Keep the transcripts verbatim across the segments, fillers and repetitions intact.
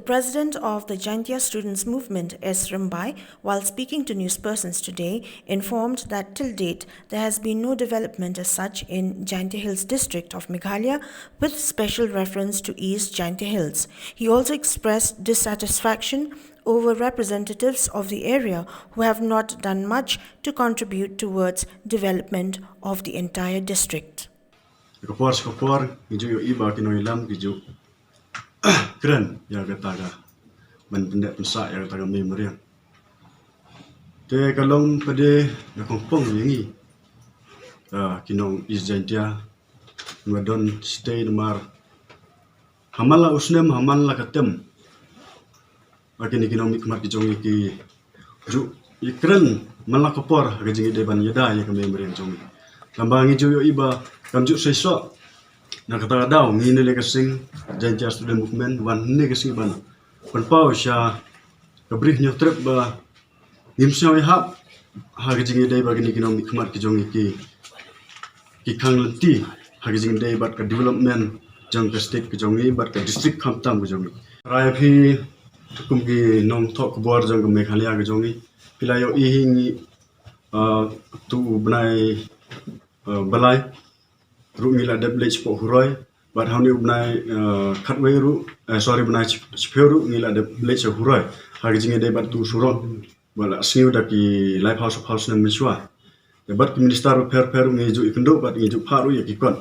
President of the Jaintia Students Movement, S Rymbai, while speaking to newspersons today, informed that till date there has been no development as such in Jaintia Hills district of Meghalaya, with special reference to East Jaintia Hills. He also expressed dissatisfaction over representatives of the area who have not done much to contribute towards development of the entire district. Ka por ka por ngi ju ïohi ba ki nongïalam ki ju kren ïa kata ka ban pyndep pynsah ïa kata ka mei mariang. Te ka long pat de ïa kongpong ïa ngi, ah, ki nong East Jaintia, ngi don stay namar ha man la u snem, ha man la ka tem, ba kine ki nongmihkhmat ki jong ngi ki ju ïakren man la ka por ha ka jingïadei ban ïada ïa ka mei mariang jong ngi. Tangba ngi ju ïohi ba kam ju seisoh. Na kata ka daw ngi ne le ka seng Jaintia Student Movement wan ne ka seng ban pynpaw sha ka Bri Hynñiewtrep ba ngim sngew ïahap ha ka jingïadei ba kine ki nongmihkhmat ki jong ngi ki, ki khang lynti ha ka jingïadei bad ka development jong ka state ka jong ngi bad ka district khamtam ka jong ngi. Rai phi kum ki nongthoh khubor jong ka Meghalaya ka jong ngi, phi la ïohi hi ngi, ah, tu u bnai, ah, Blai ruh ngi la dep leit shapoh Huroi, bad ha une u bnai, ah, khatwei ruh, eh, sorry, bnai ship-, shiphew ruh ngi la dep leit sha Huroi ha ka jingïadei bad tu u surok ba la sniew da ki laiphew saphew snem mynshuwa. Te bad ki minister bapher bapher ruh ngi ju ïakynduh bad ngi ju phah ruh ïa ki kot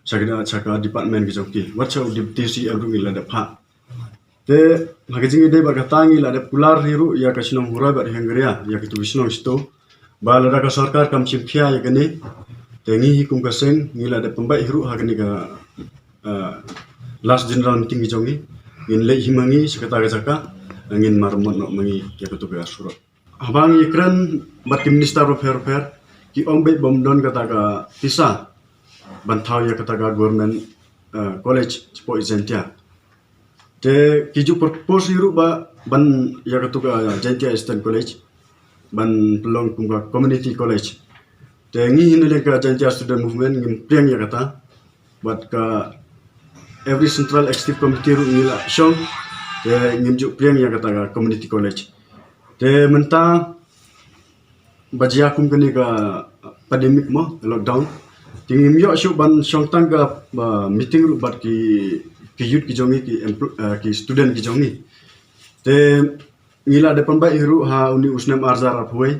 sha ka, sha ka department ki jong ki, wat sha u Deputy C E M ruh ngi la dep phah. Te ha ka jingïadei bad kata ngi la dep kular hi ruh ïa ka shnong Huroi bad Hynñiewtrep, ïa kitu ki shnong shitu, ba lada ka sorkar kam shim khia ïa kane, te ngi hi kum ka seng ngi la dep pynbeit hi ruh ha kane ka, ah, last general meeting ki jong ngi, ngin leit hi ma ngi sha kata ka jaka, ngin maramot noh ma ngi ïa katu ka surok. Haba ngi kren bad ki minister bapher bapher, ki ong beit ba ym don kata ka pisa ban thaw ïa kata ka government, eh, college shapoh East Jaintia. Te ki ju propose hi ruh ba ban ïa katu ka Jaintia Eastern College ban pynlong kum ka community college. Te ngi hi na liang ka Jaintia Student Movement ngim pdiang ïa kata, bad ka every Central Executive Committee ruh ngi la shong, te ngim ju pdiang ïa kata ka community college. Te mynta ba jia kum kane ka pandemic mo, lockdown, te ngim ïoh shuh ban shong tang ka, ah, meeting ruh bad ki, ki youth ki jong ngi, ki empl-, ah, ki student ki jong ngi. Te ngi la dep pynbeit hi ruh ha une u snem arhajar arphew wei,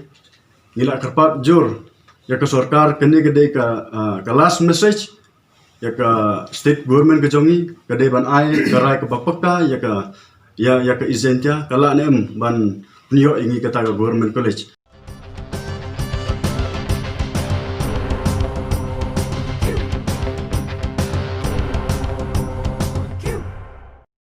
ngi la kyrpad jur ïa ka sorkar, kane ka dei ka, ah, ka last message ïa ka state government ka jong ngi, ka dei ban ai ka rai kaba paka ïa ka, ïa, ïa ka East Jaintia, ka lah ne em ban pynïoh ïa ngi kata ka government college.